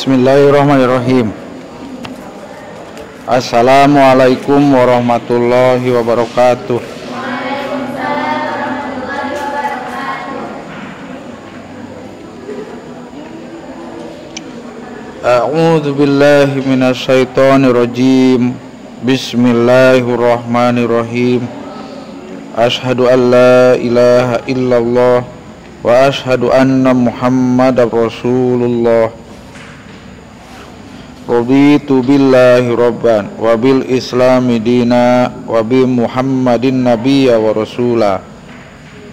Bismillahirrahmanirrahim. Assalamualaikum warahmatullahi wabarakatuh. Waalaikumsalam warahmatullahi wabarakatuh. A'udzu billahi minasyaitonir rajim. Bismillahirrahmanirrahim. Asyhadu an la ilaha illallah wa asyhadu anna Muhammadar Rasulullah. Raditu billahi rabban wa bil islami dina wa bi Muhammadin nabiyya wa rasula.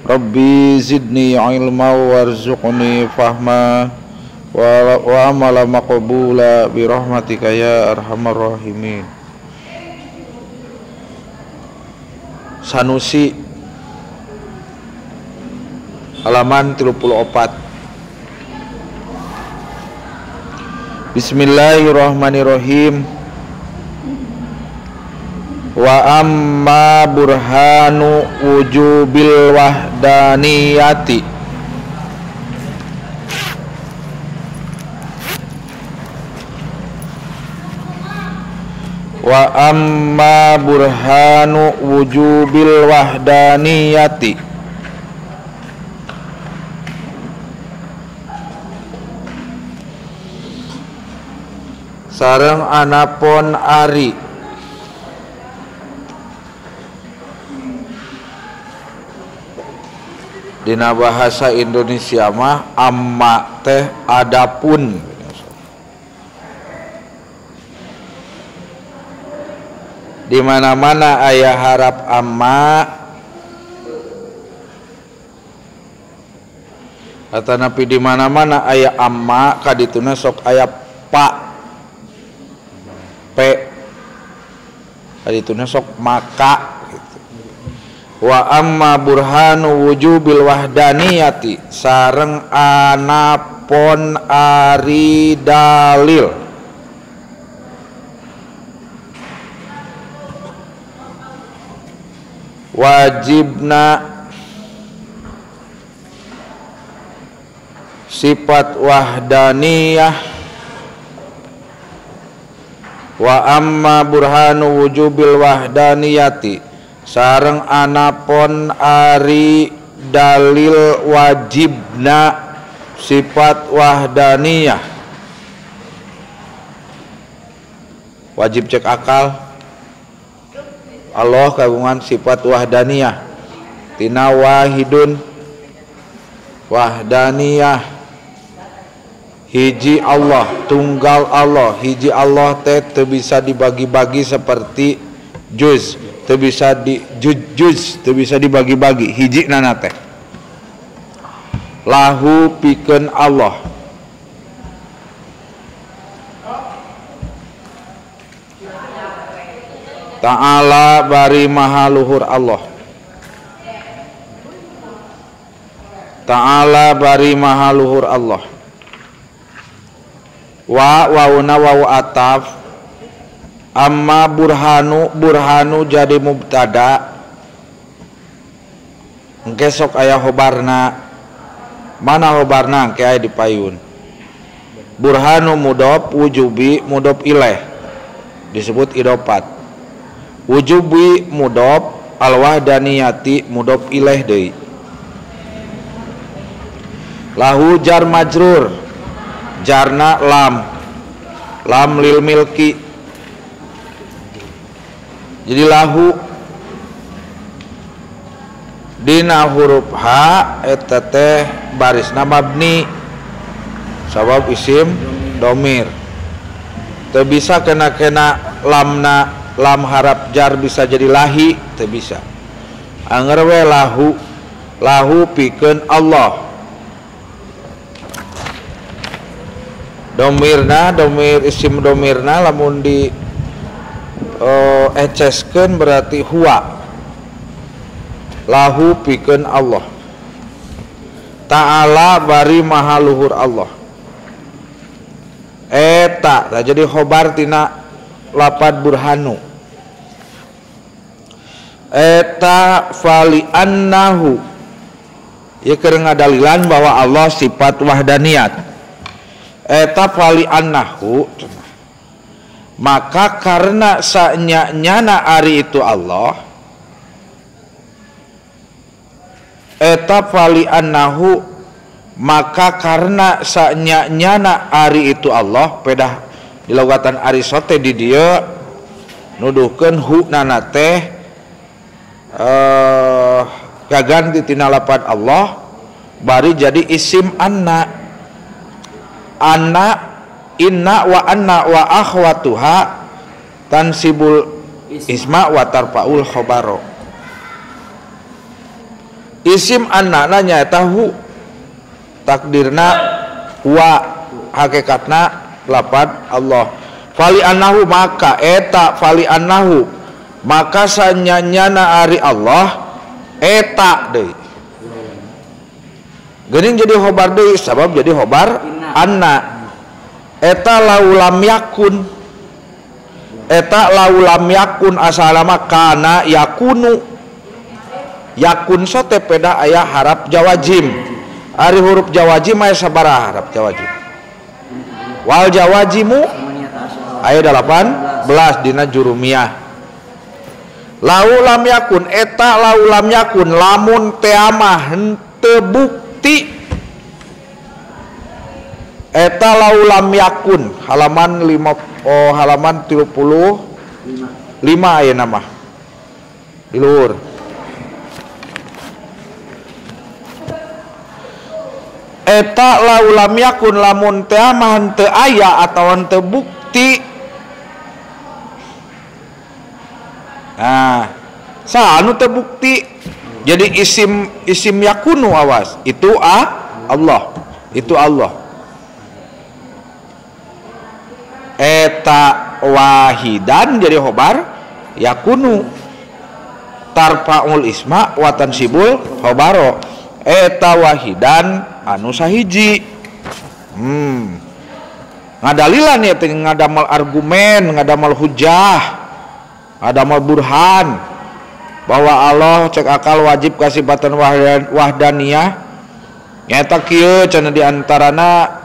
Rabbi zidni ilma warzuqni fahma wa amala maqbula bi rahmatika ya arhamar rahimin. Sanusi halaman 34. Bismillahirrahmanirrahim. Wa amma burhanu wujubil wahdaniyati. Wa amma burhanu wujubil wahdaniyati. Sareng anapun ari dina bahasa Indonesia mah amma teh adapun. Di mana-mana aya harap amma atanapi di mana-mana aya amma kadituna sok aya pa p kadituna sok maka gitu. Wa amma burhanu wujubil wahdaniyati sareng anapon ari dalil wajibna sifat wahdaniyah. Wa amma burhanu wujubil wahdaniyati sareng anapon ari dalil wajibna sifat wahdaniyah. Wajib cek akal Allah kagungan sifat wahdaniyah tina wahidun wahdaniyah. Hiji Allah, tunggal Allah. Hiji Allah teh teu bisa dibagi-bagi seperti juz, teu bisa di juz, teu bisa dibagi-bagi. Hiji nana teh. Lahu pikeun Allah. Ta'ala bari maha luhur Allah. Ta'ala bari maha luhur Allah. Wa wauna wawu ataf amma burhanu burhanu jadi mubtada engke sok aya hobarna. Mana hobarna engke aya di payun. Burhanu mudhof wujubi mudhof ilaih disebut idofat. Wujubi mudhof alwahdaniyati mudhof ilaih deui. Lahu jar majrur jarna lam, lam lil milki. Jadi lahu dina huruf h eta teh barisna mabni sabab isim domir. Teu bisa kena-kena lamna lam harap jar bisa jadi lahi, teu bisa. Anger we lahu, lahu pikeun Allah. Domirna, domir isim domirna lamun di eceskeun berarti huwa. Lahu pikeun Allah. Ta'ala bari maha luhur Allah. Eta, jadi khobar tina lapad burhanu. Eta fali annahu ya keur ngadalilan bahwa Allah sifat wahdaniyat. Eta fali annahu maka karena sanya-nyana ari itu Allah eta fali annahu maka karena sanya-nyana ari itu Allah pedah di logatan Arisote di dieu nuduhkeun hu nana teh kaganti tina lapan Allah bari jadi isim anna anna inna wa anna wa akhwatuha tansibul isma wa tarfaul khobaro. Isim anna na nyaeta hu takdirna wa hakikatna lapan Allah. Fali annahu maka eta fali annahu maka sanyanyana ari Allah eta deui geuning jadi khobar deui sabab jadi khobar anna eta laulam yakun eta laulam yakun asalama kana yakunu yakun sote peda aya harap jawajim ari huruf jawajim aya sabaraha harap jawajim wal jawajimu aya 18 dina jurumiyah. Laulam yakun eta laulam yakun lamun teamah henteu bukti eta laulam yakun halaman 5 oh halaman 35 ayeuna mah di luhur. Eta laulam yakun lamun teamah henteu aya atawa henteu bukti. Nah, sa anu terbukti jadi isim isim yakunu awas itu a Allah itu Allah eta wahidan jadi khobar yakunu tarfaul isma wa tansibul khobaro eta wahidan anu sahiji. Ngadalilan ya ngadamal argumen ngadamal hujah ngadamal burhan bahwa Allah cek akal wajib kasifatan wahdaniyah nyata kieu cenah di antarana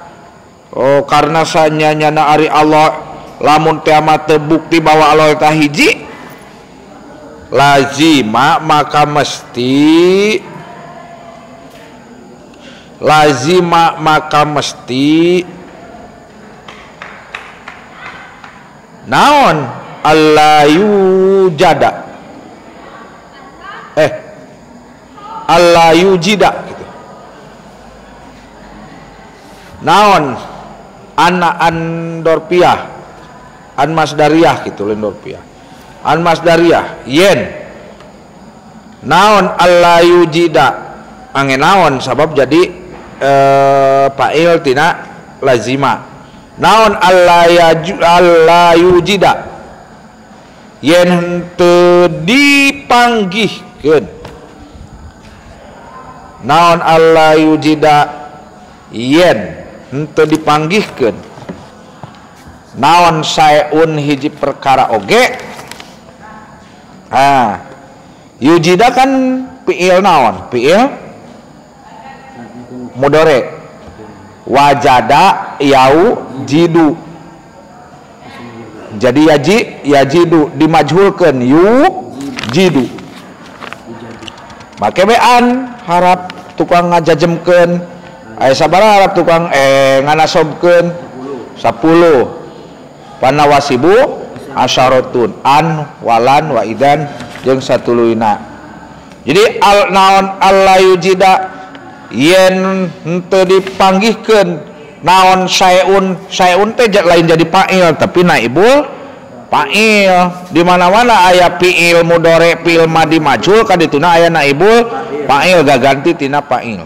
oh karena sanyanyana ari Allah lamun teh mah teu bukti bahwa Allah eta hiji lazima maka mesti lazima maka mesti naon alla yujada alla yujida gitu. Naon anna andorpiah an masdariyah gitu lendorpiah an masdariyah yen naon alla yujida ange naon sabab jadi fa'il tina lazima naon alla yujida yen henteu dipanggihkeun naon alla yujida yen henteu dipanggihkeun naon saeun hiji perkara oge. Ah yujida kan fi'il naon fi'il mudore wajada yau jidu jadi yaji yajidu dimajhulkeun yu jidu make bean harap tukang ngajajemkeun aya sabaraha harap tukang nganasobkeun 10 panawasibu asyaratun an walan wa idan jeung satuluyna. Jadi al naon alla yujida yen henteu dipanggihkeun naon saeun saeun teh lain jadi fa'il tapi naibul fa'il di mana-mana aya fi'il mudhari fi'il madi majhul kadituna aya naibul fa'il gaganti tina fa'il.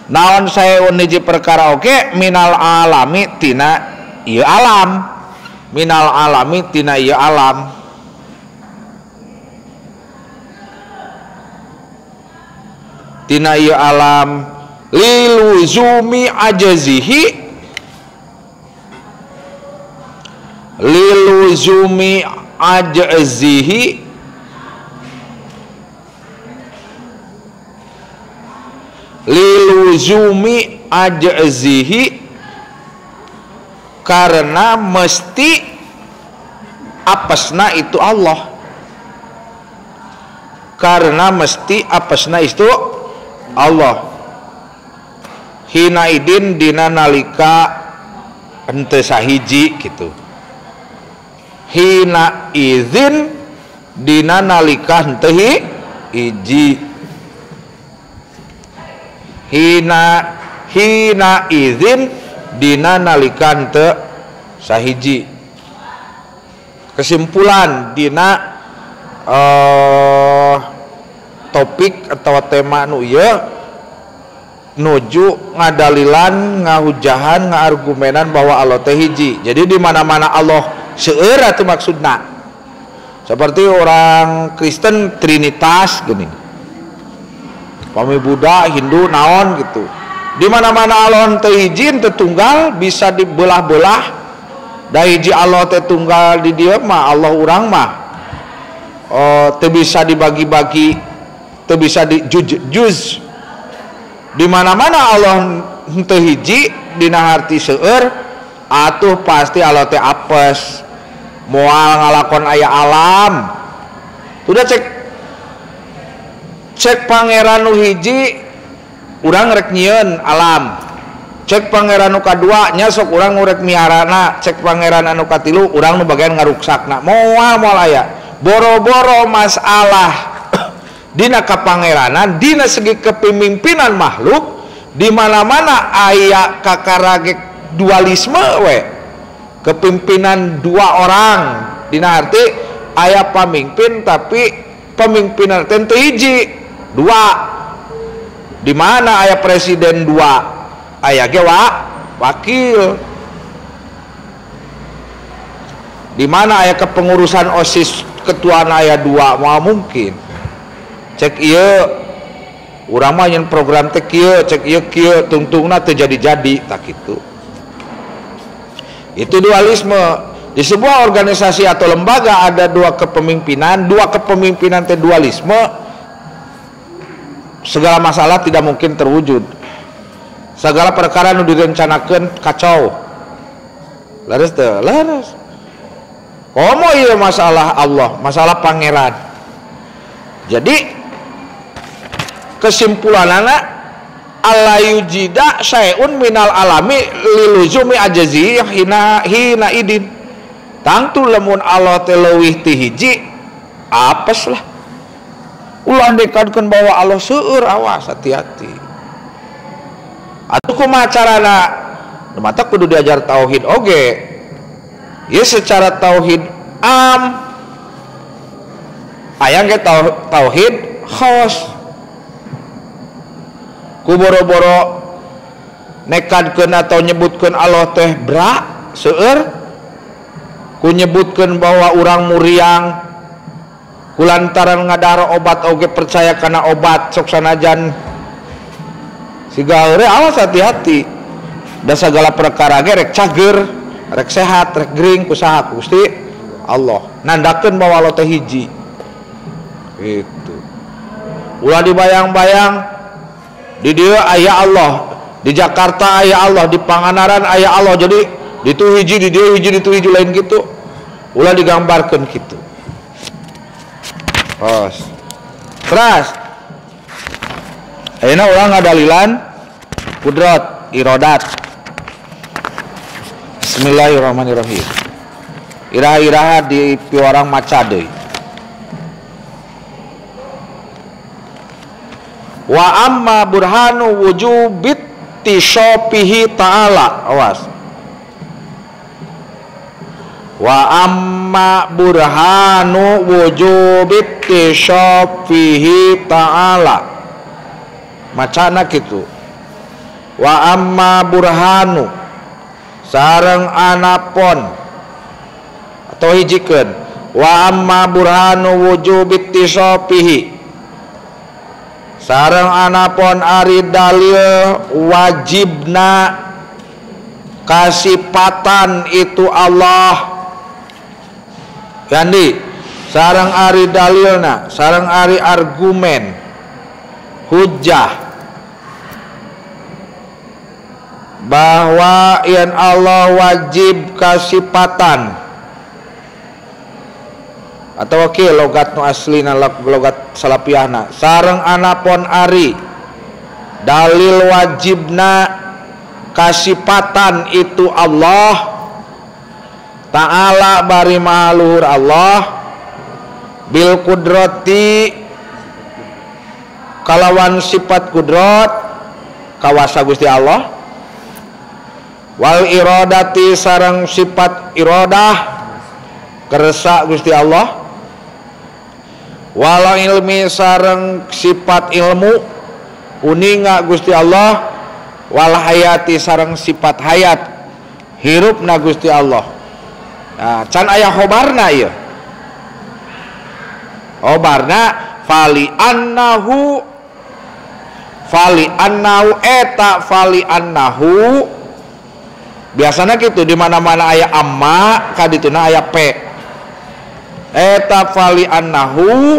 Naon saeun hiji perkara oge minal alami tina ieu alam minal alami tina ieu alam tina ieu alam liluzumi ajazihi liluzumi ajazihi liluzumi ajazihi Karena mesti apesna itu Allah. Karena mesti apesna itu Allah. Hina idin dina nalika henteu sahiji gitu. Hina izin dina nalika henteu hiji. Hina izin dina nalika henteu sahiji. Kesimpulan dina topik atau tema nu ieu nuju ngadalilan, ngahujahan, ngaargumenan bahwa Allah teh hiji. Jadi di mana-mana Allah seueur atuh maksudna. Seperti orang Kristen Trinitas gini. Pami Buddha, Hindu naon gitu. Di mana-mana Allah teh hiji teu tunggal bisa dibelah-belah. Da hiji Allah teh tunggal di dieu mah Allah urang mah teu bisa dibagi-bagi, teu bisa di juz. Di mana-mana Allah henteu hiji dina harti seueur atuh pasti Allah teh apes. Moal ngalakon aya alam. Udah cek pangeran nu hiji urang rek nyieun alam. Cek pangeran nu kadua nya sok urang nu rek miarana, cek pangeran anu katilu urang nu bagian ngaruksakna. Moal moal aya. Boro-boro masalah dina kapangeranan, dina segi kepemimpinan makhluk di mana-mana aya kakarage dualisme we. Kepimpinan dua orang dina arti aya pamimpin tapi pemimpinan tentu hiji dua. Di mana aya presiden dua, aya ge wakil. Di mana aya kepengurusan OSIS ketua aya dua, moal mungkin. Cek ieu urang mah nyen program teh kieu, cek ieu kieu, tungtungna teu jadi-jadi tak kitu. Itu dualisme. Di sebuah organisasi atau lembaga ada dua kepemimpinan teh dualisme, segala masalah tidak mungkin terwujud. Segala perkara nu direncanakeun kacau. Leres teu? Leres. Komo ieu masalah Allah, masalah pangeran. Jadi kesimpulanana alla yujida syai'un minal alami liluzumi ajazi hina idin. Tangtu lamun Allah teh leuwih ti hiji apes lah. Ulah dekatkeun bahwa Allah seueur, awas hati-hati. Atuh kumaha carana? Nu mata kudu diajar tauhid oge. Ieu secara tauhid am aya ge tauhid khos. Ku boro-boro nekadkeun atau nyebutkeun Allah teh bra seueur, ku nyebutkeun bahwa urang muriang kulantaran ngadara obat oge percaya kana obat sok sanajan siga heureuy, awas hati-hati. Da sagala perkara ge rek cager, rek sehat, rek gering ku saha Gusti Allah. Nandakeun bahwa Allah teh hiji. Gitu. Ulah dibayang-bayang di dieu aya Allah, di Jakarta aya Allah, di Pangandaran aya Allah. Jadi ditu hiji, di dieu hiji, ditu hiji lain gitu. Ulah digambarkeun kitu. Os. Terus ayeuna urang ngadalilan kudrat, irodat. Bismillahirrahmanirrahim. Iraha-iraha di piwarang maca deui. Wa amma burhanu wujubit tishopihi ta'ala. Awas. Wa amma burhanu wujubit tishopihi ta'ala. Macana kitu. Wa amma burhanu sareng anapon atau hijikeun. Wa amma burhanu wujubit tishopihi sareng anapon ari dalil wajibna kasipatan itu Allah. Gandi sareng ari dalilna, sareng ari argumen hujah Bahwa yen Allah wajib kasipatan atau oke logat nu aslina logat salapiahna sareng anapon ari dalil wajibna kasipatan itu Allah Ta'ala bari maha luhur Allah bil kudrati kalawan sifat kudrat kawasa Gusti Allah wal iradati sareng sifat iradah kersa Gusti Allah wal ilmi sareng sifat ilmu uninga Gusti Allah wal hayati sareng sifat hayat hirupna Gusti Allah. Nah, can aya khobarna ieu. Khobarna fali annahu eta fali annahu biasanya gitu di mana-mana aya amma kadituna aya p eta fali annahu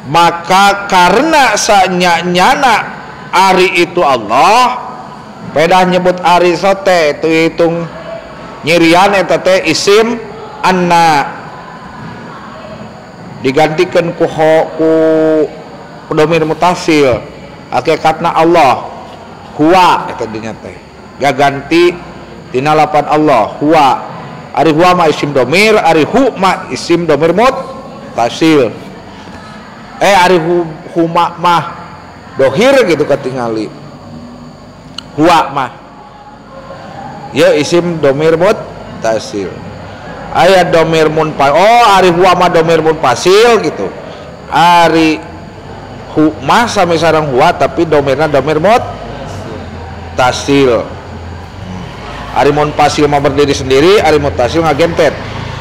maka karena sanyanyana ari itu Allah pedah nyebut ari sote itu hitung nyirian eta teh isim anna digantikan ku domir mutasil hakikatna Allah huwa eta dinya teh gaganti tina lapan Allah huwa ari huwa ma isim domir ari hu ma isim domir mutasil ari huma mah dohir gitu katingali huwa mah ya isim domir mutasil aya domir munfasil oh ari huwa mah domir munfasil gitu ari hu mah sami sareng huwa tapi domirna domir mutasil ari munfasil mah berdiri sendiri ari mutasil ngagentet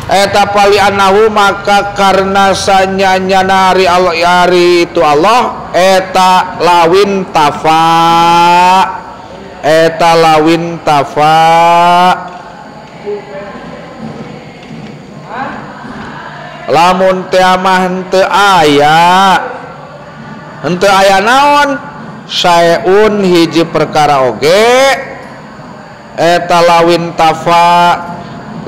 eta pali annahu maka karena sanyanyana ari Allah ari itu Allah eta lawin tafa eta lawin tafa lamun teh mah henteu aya naon saeun hiji perkara oge eta lawin tafa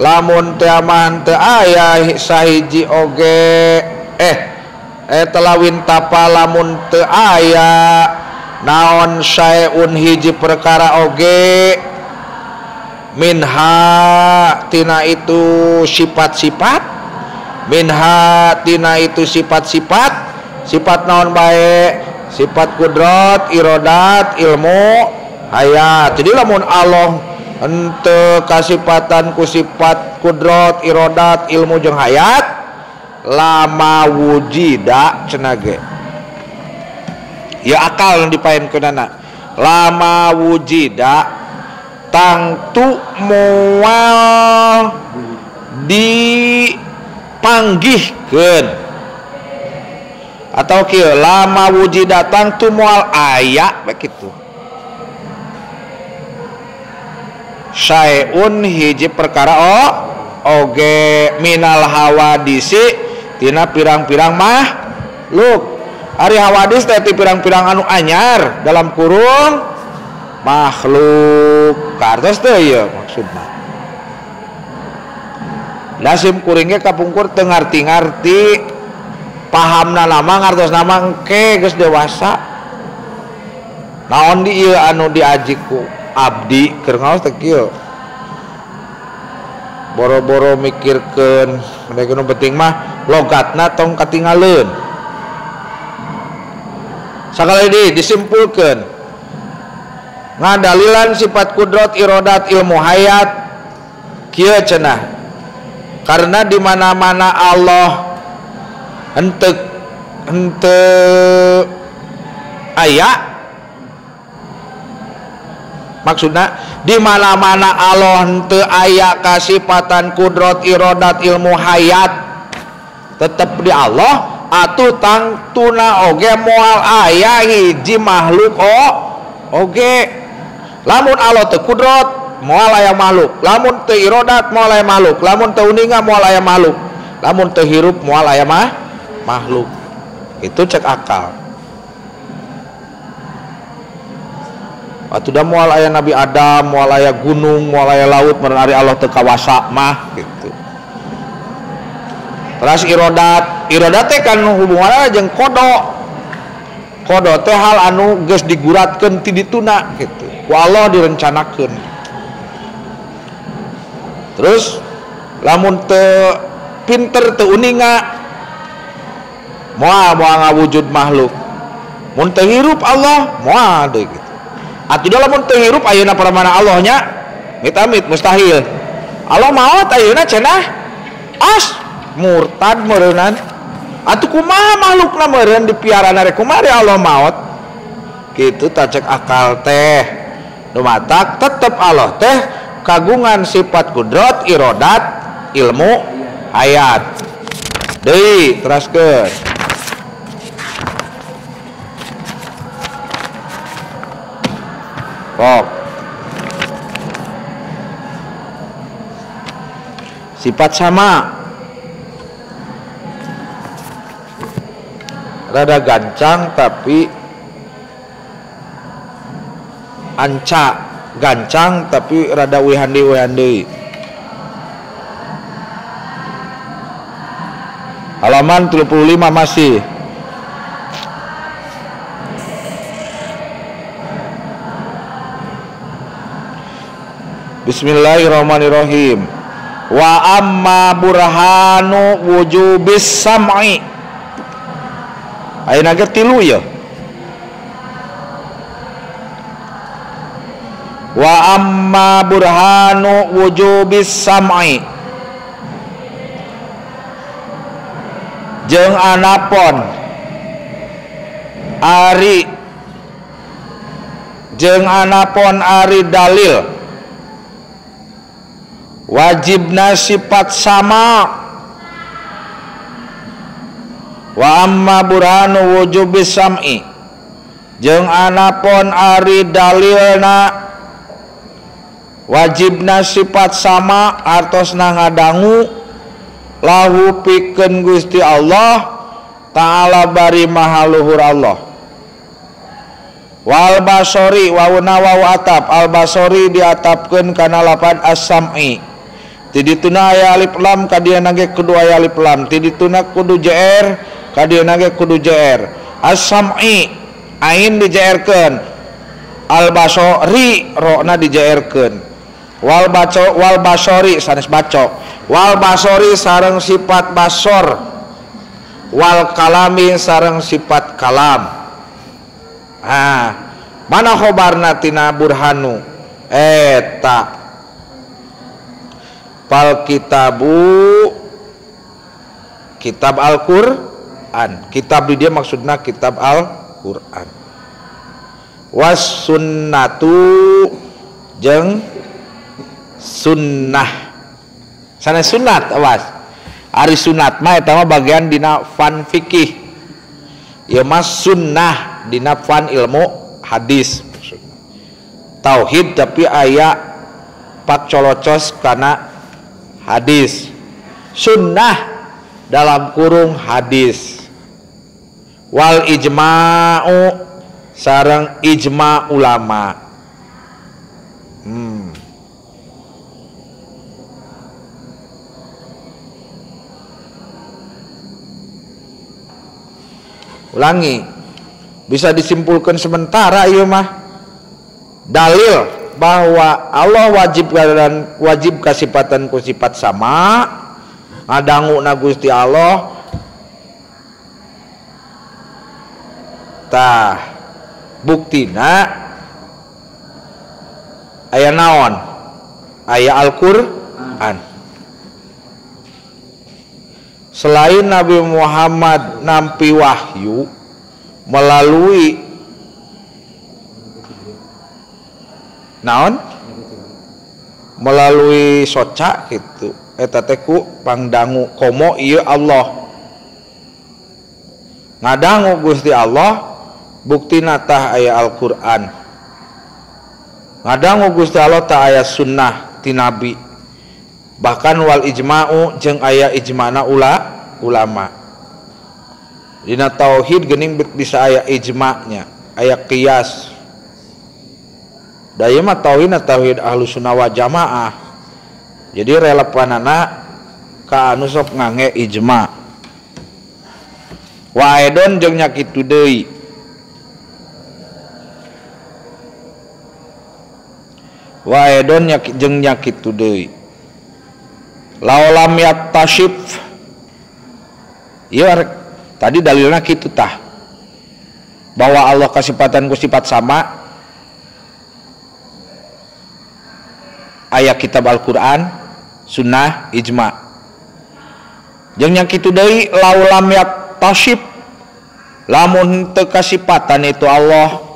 lamun teh mah henteu aya sahiji oge eta lawin tafa lamun teu aya naon saeun hiji perkara oge minha tina itu sifat-sifat minha tina itu sifat-sifat sifat naon bae sifat kudrat irodat ilmu hayat. Jadi lamun Allah henteu kasipatan ku sifat kudrat irodat ilmu jeung hayat lama wujida cenah ge ya akal yang dipaenkeunana lama wujida tangtu moal dipanggihkeun atau kieu lama wujida tangtu moal aya begitu syai'un hiji perkara oge minal hawadisi tina pirang-pirang makhluk ari hawadis teh ti pirang-pirang anu anyar dalam kurung makhluk kartos teh ieu maksudna lasim kuring ge kapungkur teu ngarti-ngarti pahamna lama ngartos nama engke geus dewasa naon di ieu anu diaji ku abdi keur ngaos teh kieu boro-boro mikirkeun mereka nu penting mah logatna tong katingaleun sakali deui disimpulkeun ngadalilan sifat kudrat irodat ilmu hayat kieu cenah karena di mana-mana Allah henteu aya maksudna di mana-mana Allah henteu aya kasipatan kudrat irodat ilmu hayat tetep di Allah atuh tangtuna oge moal aya hiji makhluk oge lamun Allah teu kudrat moal aya makhluk lamun teu irodat moal aya makhluk lamun teu uninga moal aya makhluk lamun teu hirup moal aya makhluk itu cek akal. Atuh da moal aya Nabi Adam, moal aya gunung, moal aya laut, meureun ari Allah teu kawasa mah gitu. Terus irodat, irodat teh kan hubunganna jeung kodo. Kodo teh hal anu geus diguratkeun ti dituna gitu. Ku Allah direncanakeun. Terus lamun teu pinter teu uninga moal moal ngawujud makhluk. Mun teu hirup Allah moal deui gitu. Atuh da lamun teu hirup ayeuna paramana Allahnya amit-amit mustahil. Allah maot ayeuna cenah as murtad meureunnan. Atuh kumaha makhlukna meureun dipiarana rek kumaha Allah maot? Kitu tah cek akal teh. Nu matak tetep Allah teh kagungan sifat kudrat, irodat, ilmu, hayat. Deui teraskeun. Pok. Sifat sama. Rada gancang tapi anca, gancang tapi rada wihandi-wihandi. Halaman 35 masih. Bismillahirrahmanirrahim. Wa amma burhanu wujubis sam'i. Ayeuna ge tilu ya. Wa amma burhanu wujubis sam'i. Jeung anapon ari, jeung anapon ari dalil wajibna sifat sama. Wa amma burhanu wujubis sam'i jeung anapon ari dalilna wajibna sifat sama artosna ngadangu lahu pikeun Gusti Allah ta'ala bari maha luhur Allah. Wal basori wauna waw atap, al basori diatapkeun kana lapan as-sam'i. Ti dituna aya alif lam ka dieu ge kudu aya alif lam, ti dituna kudu jr ka dieu ge kudu jr. As-sam'i ain di jr-keun, al basori rona di jr-keun. Wal baco wal basori sanes baco, wal basori sareng sifat basor, wal kalami sareng sifat kalam. Ah, mana khobarna tina burhanu eta fal kitabu kitab Al-Qur'an. Kitab di dia maksudna kitab Al-Qur'an. Was sunnatu jeung sunnah. Sanes sunat awas. Ari sunat mah eta mah bagian dina fan fikih. Ieu mah sunnah dina fan ilmu hadis. Tauhid tapi aya pak colocos kana hadis. Sunnah dalam kurung hadis. Wal ijma'u sareng ijma ulama. Ulangi, bisa disimpulkan sementara ieu mah dalil bahwa Allah wajib dan wajib kasipatan ku sifat sama ngadanguna Gusti Allah. Tah buktina aya naon? Aya Al-Qur'an. Selain Nabi Muhammad nampi wahyu melalui naon? Melalui soca gitu. Eta teh ku pangdangu komo ieu Allah. Ngadangu Gusti Allah buktina tah aya Al-Qur'an. Ngadangu Gusti Allah tah aya sunnah ti Nabi. Bahkan wal ijma'u jeung aya ijma'na ulama. Dina tauhid geuning bisa aya ijma'nya, aya qiyas. Da ieu mah tauhidna tauhid Ahlussunnah wal Jamaah. Jadi relevanana ka anu sok ngange ijma. Wa aidon jeung nya kitu deui. Wa aidon jeung nya kitu deui. Laulam yattashif. Ieu tadi dalilna kitu tah. Bahwa Allah kasipatan ku sifat sama aya kitab Al-Qur'an, sunnah, ijma. Jeung nya kitu deui laulam yattashif, lamun teu kasipatan itu Allah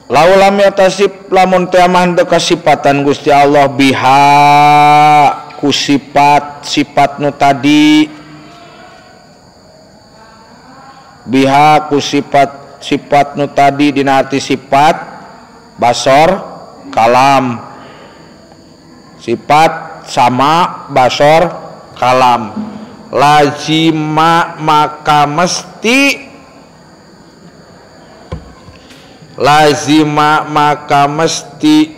laulam yatasif, lamun teu mah teu kasipatan Gusti Allah biha ku sifat sifat nu tadi, biha ku sifat sifat nu tadi dina arti sifat basor kalam, sifat sama basor kalam, lazima maka mesti, lazima maka mesti,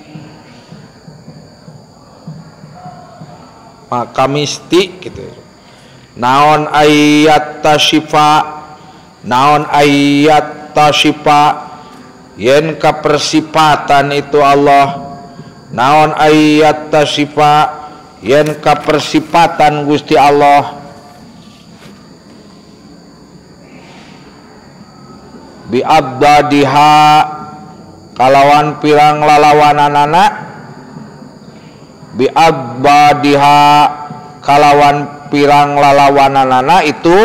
maka misti gitu. Naon ayat tasyifa, naon ayat tasyifa yen kapersifatan itu Allah, naon ayat tasyifa yen kapersifatan Gusti Allah bi abdadiha kalawan pirang lalawananana, bi abdadiha kalawan pirang lalawananana itu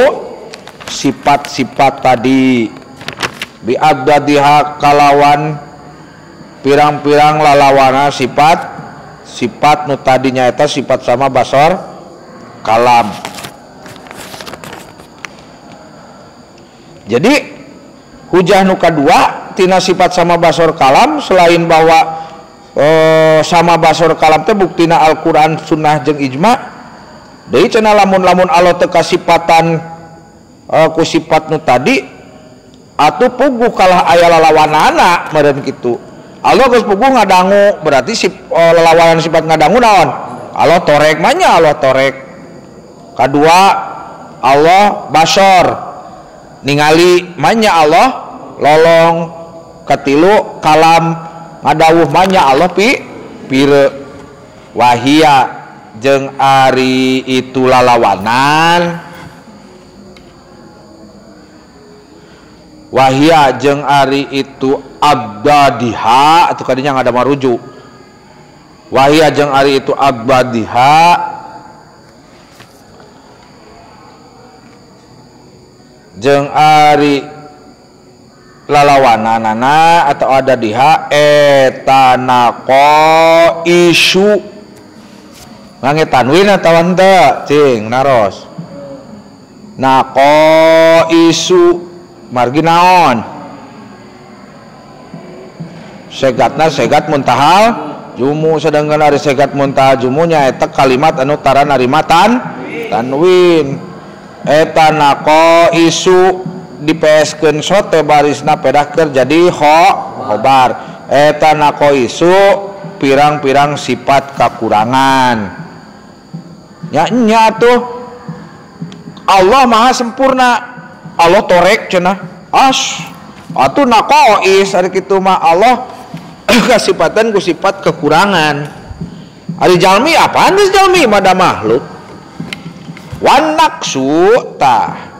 sifat-sifat tadi, bi abdadiha kalawan pirang-pirang lalawana sifat sifat nu tadinya eta sifat sama basor kalam. Jadi hujah nu kadua tina sifat sama basor kalam, selain bahwa sama basor kalam teh buktina Al-Qur'an, sunnah jeung ijma. Deui cenah lamun-lamun Allah teu kasipatan ku sifat nu tadi atuh puguh kalah aya lalawanana meureun kitu. Allah geus puguh ngadangu, berarti lalawanan sifat ngadangu naon? Allah torek mah nya Allah torek. Kadua Allah basor ningali manya Allah lolong. Katilu kalam ngadawuh manya Allah pire. Wahia jeung ari itu lalawanan, wahia jeung ari itu abdadiha atuh kadinya ngada marujuk. Wahia jeung ari itu abdadiha jeung ari lalawananana atau ada diha eta naqo isu ngange tanwin atawa henteu cing naros naqo isu margi naon segatna segat muntahal jumu, sedangkan ari segat muntahal jumunya eta kalimat anu tara narima tanwin eta naqo isu dipeeskeun sote barisna pedah keur jadi khobar eta naqoisu pirang-pirang sifat kakurangan nya nya tuh Allah maha sempurna, Allah torek cenah as atuh naqois ari kitu mah Allah kasipatan ku sifat kekurangan. Ari jalmi apaan geus jalmi mah da makhluk wan naqsu tah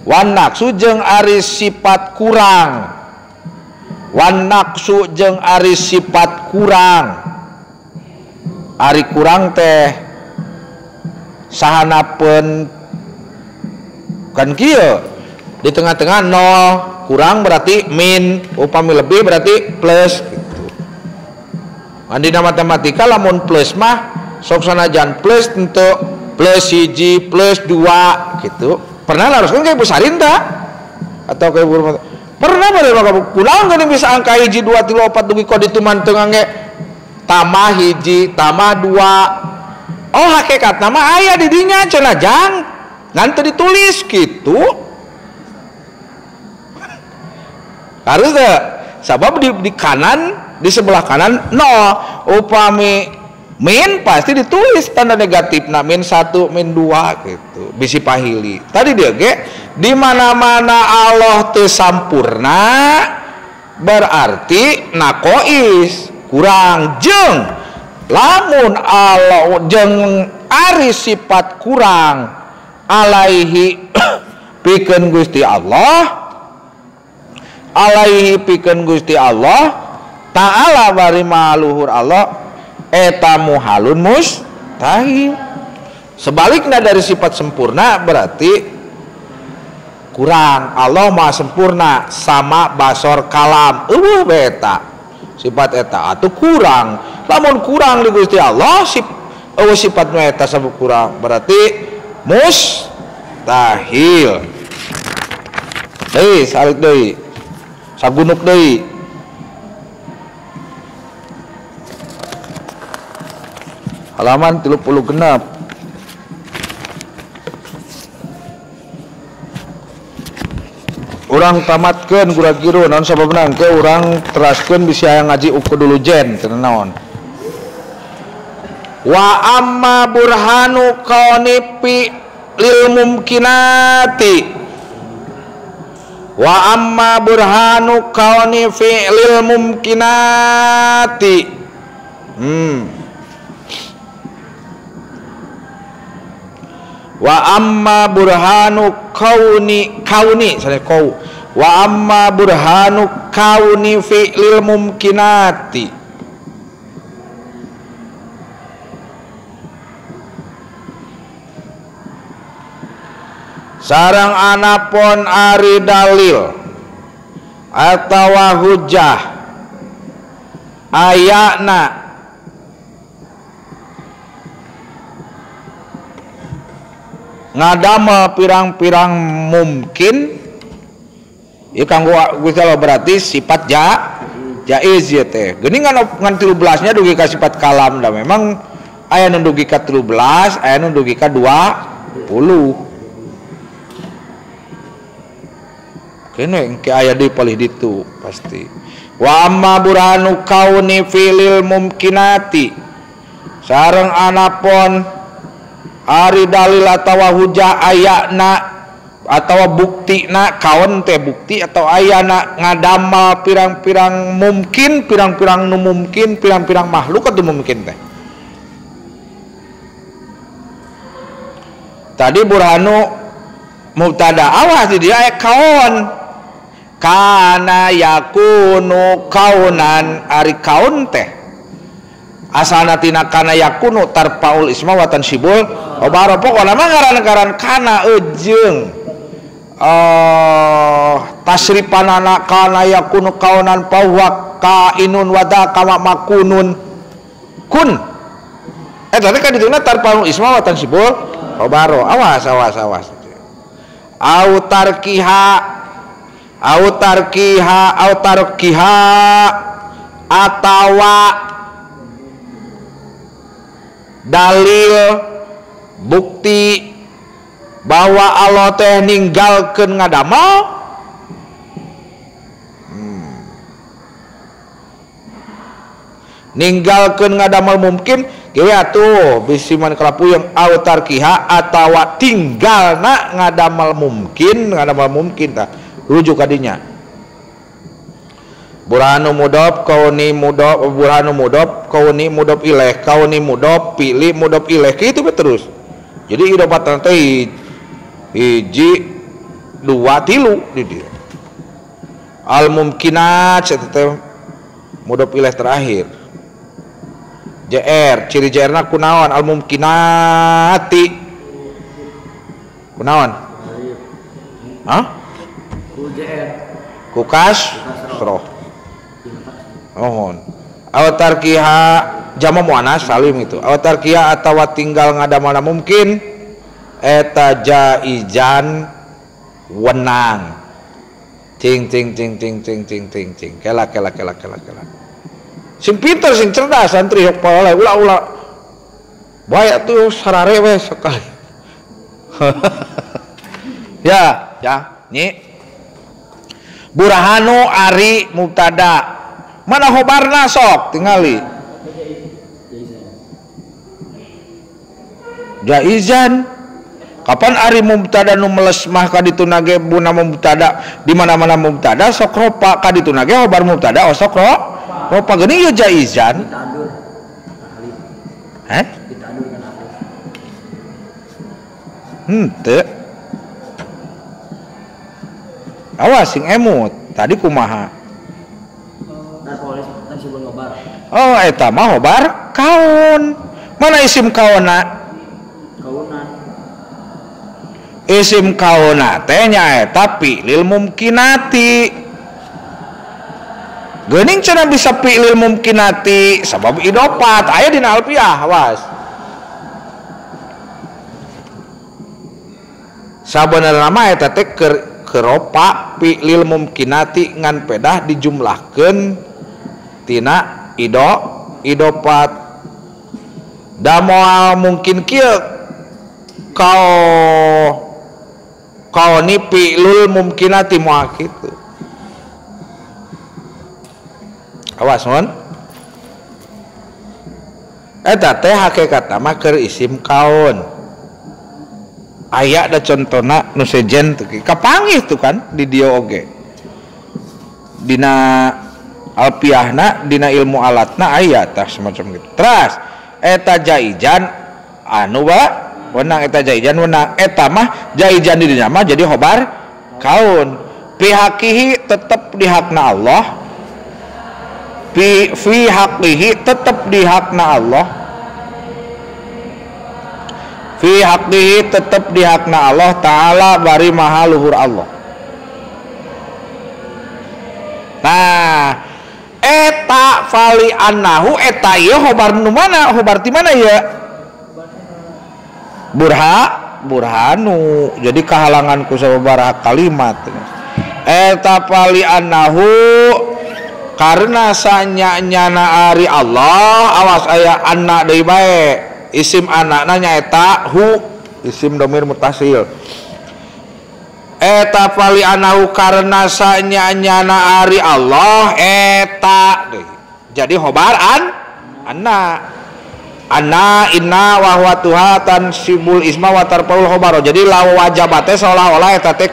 wan naqsu jeung ari sifat kurang, wan naqsu jeung ari sifat kurang, ari kurang teh sahanapeun kan kieu di tengah-tengah nol kurang berarti min, upami lebih berarti plus gitu. Dina matematika lamun plus mah sok sanajan plus untuk plus hiji plus dua gitu. Pernah harus kan kayak Bu Sarin tak? Atau kayak Bu pernah pada kamu pulang kan bisa angka hiji 2 3 4 dugi kod itu manteng angge tambah hiji tambah dua Oh hakikat nama aya di dinya cenah jang ngan teu ditulis kitu. Harus teu sabab di kanan di sebelah kanan nol upami min pasti ditulis tanda negatif nah min 1 min 2 gitu bisi pahili. Tadi dia ge di mana-mana Allah teu sampurna berarti nakois kurang jeung lamun Allah jeung ari sifat kurang alaihi pikeun Gusti Allah alaihi pikeun Gusti Allah ta'ala bari maluhur Allah eta muhalun mustahil. Sebaliknya dari sifat sempurna berarti kurang. Allah maha sempurna sama basor kalam eueuh beta sifat eta atuh kurang. Lamun kurang di Gusti Allah eueuh sifat nu eta sabab kurang berarti mustahil. Deui salik deui sagunuk deui. Halaman 36. Urang tamatkeun gura-giru naon sababna engke urang teraskeun bisi aya ngaji uku dulu jen teu naon. Wa amma burhanu kaunifi lil mumkinati wa amma burhanu kauni fi'lil mumkinati. Wa amma burhanu kauni kauni sanes kau wa amma burhanu kauni fi'lil mumkinati sareng anapun ari dalil atawa hujah ayana ngadamel pirang-pirang mungkin ieu kanggo Gusti Allah berarti sifat jaiz ieu teh geuning ngan 13 nya dugi ka sifat kalam da memang aya nu dugi ka 13 aya nu dugi ka 20. Kene engke aya deui palih ditu pasti. Wa amma burhanu kauni filil mumkinati sareng anapun ari dalil atawa hujah ayana atawa buktina kaon teh bukti atau ayana ngadamal pirang-pirang mungkin pirang-pirang nu mungkin pirang-pirang makhluk atuh mungkin teh. Tadi burhanu mubtada awas di dia aya kaon kana yakunu kaunan ari kaun teh asalna tina kana yakunu tarpaul isma wa tansibul khabar pokona mah ngaran-ngaran kana eujeung tasripanana kana yakunu kaunan fahuwa kainun wada kama makunun kun eta teh kadituna tarpaul isma wa tansibul khabar. Awas awas awas au tarkiha au tarkiha au tarkiha atawa dalil bukti bahwa Allah teh ninggalkeun ngadamel ninggalkeun ngadamel mungkin kieu atuh bisi man kalapuyeng au tarkiha atawa tinggalna ngadamel mungkin tah rujuk kadinya burhanu mudhof kauni mudhof burhanu mudhof kauni mudhof ilaih kauni mudhof fi'li mudhof ilaih kitu terus. Jadi idhofatan teh hiji dua tilu di dieu al mumkinat eta teh mudhof ilaih terakhir JR ciri JR na kunaon al mumkinati kunaon hah ku JR ku kasroh mohon aw tarkiha jama muannas salim itu aw tarkiha atawa tinggal ngadamana mungkin eta jaizan wenang cing cing cing cing cing cing cing cing kela kela kela kela kela sing pinter sing cerdas santri yok pola ulah ulah Bae atuh sarare we sekali. Ya, ya, nyi. Burhanu ari mubtada. Mana khobarna sok tingali. Jaizan. Kapan ari mubtada nu meles mah ka dituna ge buna mubtada di mana-mana mubtada sok ropa ka dituna ge khobar mubtada oh sok ropa geuning ieu jaizan. Heh? Henteu. Awas sing emut tadi kumaha? Oh eta mah khobar kaun. Mana isim kaona? Kaunan. Isim kaona teh nyaeta fi'lil mumkinati. Geuning cenah bisa fi'lil mumkinati sabab idofat aya dina alfiah awas. Sabenerna mah eta teh keropa fi'lil mumkinati ngan pedah dijumlahkeun tina idofat. Da moal mungkin kieu kau ni fi'lul mumkinati moal kitu. Awas mun eta teh hakikatna mah keur isim kaun. Aya da contona nu sejen teh kapanggih tuh kan di dieu oge. Dina alfiahna dina ilmu alatna aya tah semacam gitu. Teras eta jaijan anu ba wenang eta jaijan wenang eta mah jaijan di dinya mah jadi khobar kaun. Pihakihi tetep di hakna Allah. Fi haqqihi tetep di hakna Allah. Fi haqqihi tetep di hakna Allah ta'ala bari maha luhur Allah. Nah eta fali annahu eta ieu khobar nu mana khobar ti mana ieu? Burhanu. Jadi kahalangan ku sababaraha kalimat. Eta fali annahu karena sanya-nyana ari Allah awas aya anna deui bae isim anakna nyaeta hu isim domir mutasil. Eta fali anahu karena sanya-nyana ari Allah eta deui. Jadi khobar an anna anna inna wa huwa tuha tansibul isma wa tarfaul khobaro. Jadi law wajabate seolah-olah eta teh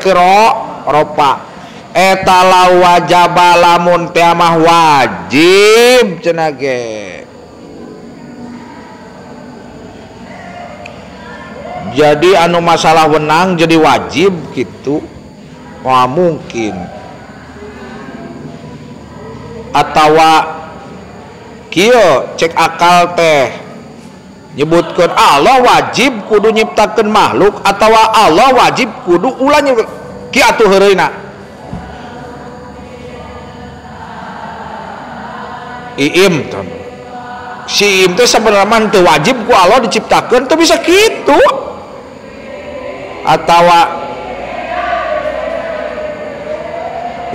ropa. Eta law wajaba lamun teh mah wajib cenah ge. Jadi anu masalah wenang jadi wajib gitu. Wah mungkin. Atawa kieu cek akal teh nyebutkeun Allah wajib kudu nyiptakeun makhluk atawa Allah wajib kudu ulah nyiptakeun. Ki atuh heureuna. Iim si iim teh sebenarnya mah teu wajib ku Allah diciptakeun teu bisa kitu. Atawa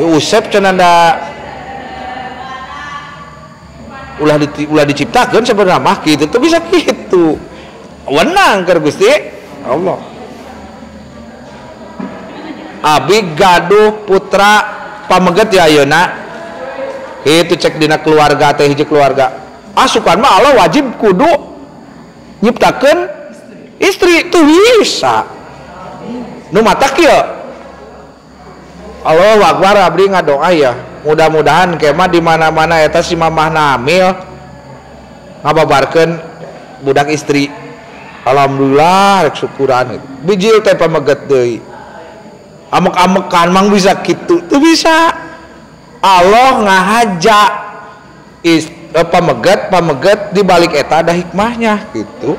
Usep cenah da ulah diciptakeun sebenarnya mah kitu teu bisa kitu. Wenang keur Gusti Allah. Abi gaduh putra pameget ya ayeuna. Itu cek dina keluarga teh hiji keluarga. Asukan mah Allah wajib kudu nyiptakeun istri tuh bisa. Nu matak kieu. Allahu akbar abdi ngadoa ya. Mudah-mudahan kemah di mana-mana eta si mamah hamil ngababarkeun budak istri. Alhamdulillah rek syukuran gitu. Bijil teh pameget deui. Amek-amekan mang bisa kitu. Tuh bisa. Allah ngahaja pameget di balik eta ada hikmahnya gitu.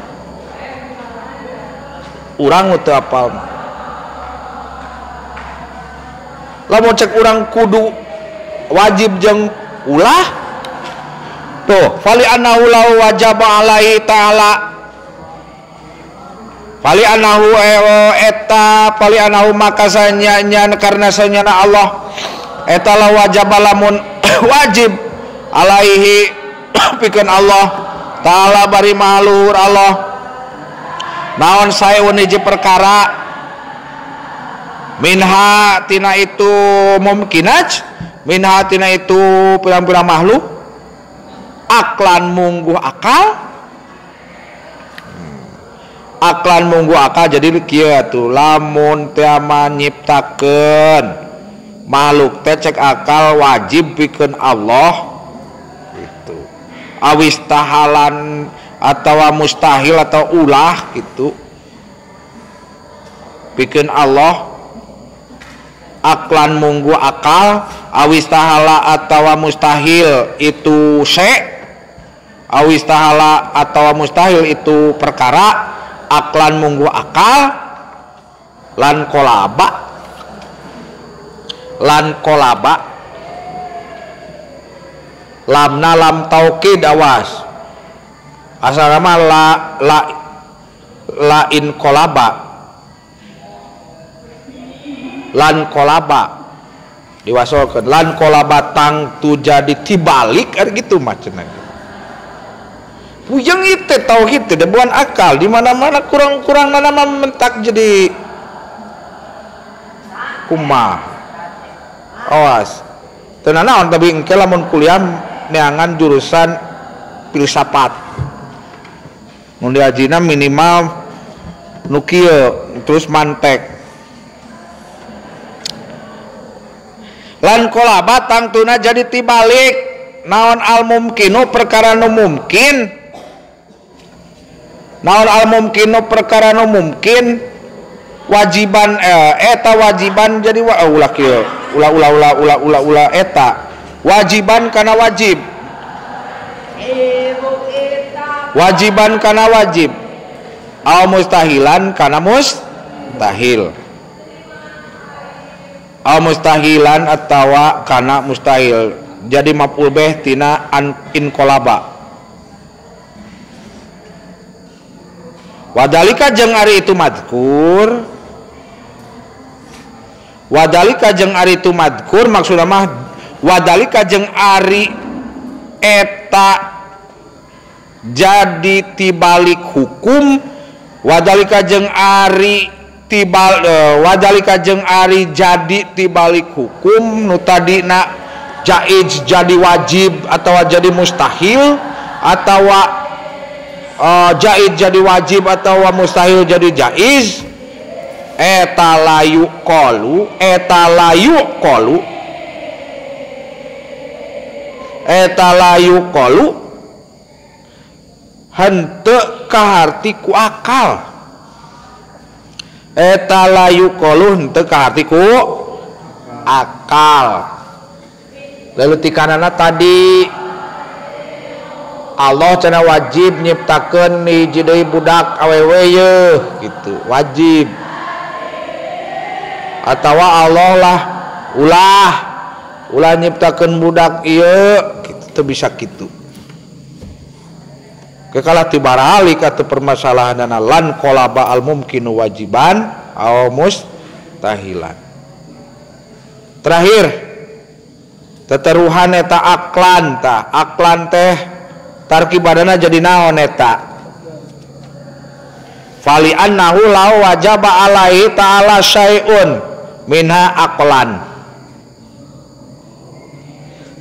Urang teu apal mah. Lamun cek urang kudu wajib jeung ulah tuh fali annahu law wajaba alaihi ta'ala fali annahu eta fali annahu maka sanyanya karena sanyana Allah eta la wajaba lamun wajib alaihi pikeun Allah ta'ala bari maha luhur Allah Naon saeun hiji perkara minha tina itu mumkinat, minha tina itu pirang-pirang makhluk, aklan mungguh akal, aklan mungguh akal. Jadi kieu atuh lamun teh nyiptakeun makhluk teh cek akal wajib pikeun Allah gitu. Awis tahalan atau mustahil atau ulah gitu pikeun Allah, aklan munggu akal, awis tahala atau mustahil itu se, awis tahala atau mustahil itu perkara, aklan munggu akal, lan kolaba, lan kolaba, lamna lam taukid awas asal nama la la la in kolaba, lan kolaba diwasolkeun lan kolaba tangtu jadi tibalik er gitu macamnya. Puyeng itu tauhid teh bukan akal di mana-mana kurang-kurang mana mentak jadi kumaha. Awas. Teu nanaon tapi engke lamun kuliah neangan jurusan filsafat. Mun diajina minimal nu kieu terus mantek. Lan kolaba tangtuna jadi tibalik naon al mumkinu perkara nu mungkin, naon al mumkinu perkara nu mungkin wajiban eta wajiban jadi ulah kieu ulah ulah ulah ulah ulah ulah eta wajiban kana wajib, wajiban kana wajib, au mustahilan kana mustahil, au mustahilan atawa kana mustahil. Jadi maf'ul bih tina an inqalaba. Wadalika jeung ari itu madkur, wadalika jeung ari itu madkur maksudna mah wadalika jeung ari eta jadi tibalik hukum, wadalika jeung ari tibal wadalika jeung ari jadi tibalik hukum nu tadina jaiz jadi wajib atau jadi mustahil, atau jaiz jadi wajib atau mustahil jadi jaiz, eta layu qalu, eta layu qalu, eta layu qalu henteu kaharti ku akal, eta layu qalu henteu kaharti ku akal. Lalu tikanana tadi Allah cenah wajib nyiptakeun hiji deui budak awewe yeuh gitu, wajib. Atawa Allah lah ulah ulah nyiptakeun budak ieu gitu, teu bisa kitu. Kekalah tibaralik atau permasalahanana lan qalaba al mumkinu wajiban aw mustahilan. Terakhir teteruhan eta aklan tah, aklan teh tarkibadana jadi naon eta? Fali annahu law wajaba alaihi ta'ala syai'un minha aqlan.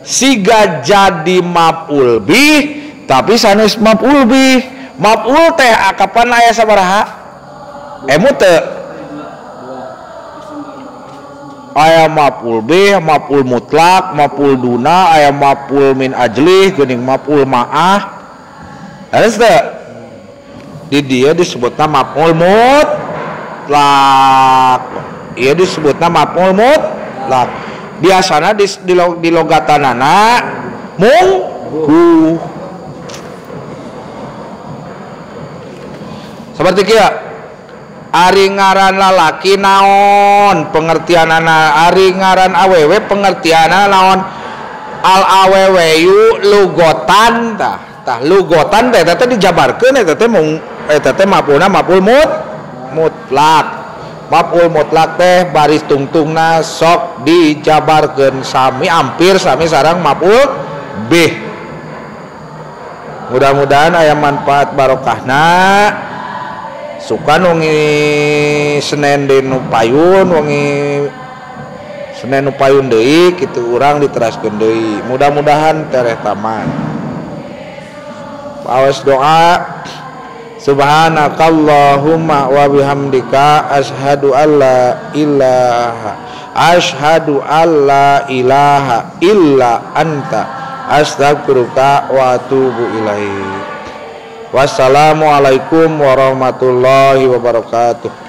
Siga jadi maf'ul bih tapi sanes maf'ul bih. Maf'ul teh akapan aya sabaraha? Emu teu? Aya maf'ul bih, maf'ul mutlak, maf'ul duna, aya maf'ul min ajlih, geuning maf'ul ma'ah. Harus teu? Di dia disebutna maf'ul mutlak. Ieu disebutna maf'ul mutlak. Biasana di logatanana mungguh. Seperti kieu. Ari ngaran lalaki naon pengertianana, ari ngaran awewe pengertianana naon? Al aweweyu lugotan tah, tah lugotan teh teh dijabarkeun eta teh mung eta teh maf'ulna maf'ul mutlak. Maf'ul mutlak teh baris tungtungna sok dijabarkeun sami hampir sami sareng maf'ul bih. Mudah-mudahan aya manfaat barokahna. Sukan wengi Senin deui nu payun, wengi Senin nu payun deui kitu urang diteraskeun deui. Mudah-mudahan tereh tamat. Awas doa. Subhanakallahumma wa bihamdika asyhadu alla ilaha asyhadu alla ilaha illa anta astaghfiruka wa atubu ilaik. Wassalamualaikum warahmatullahi wabarakatuh.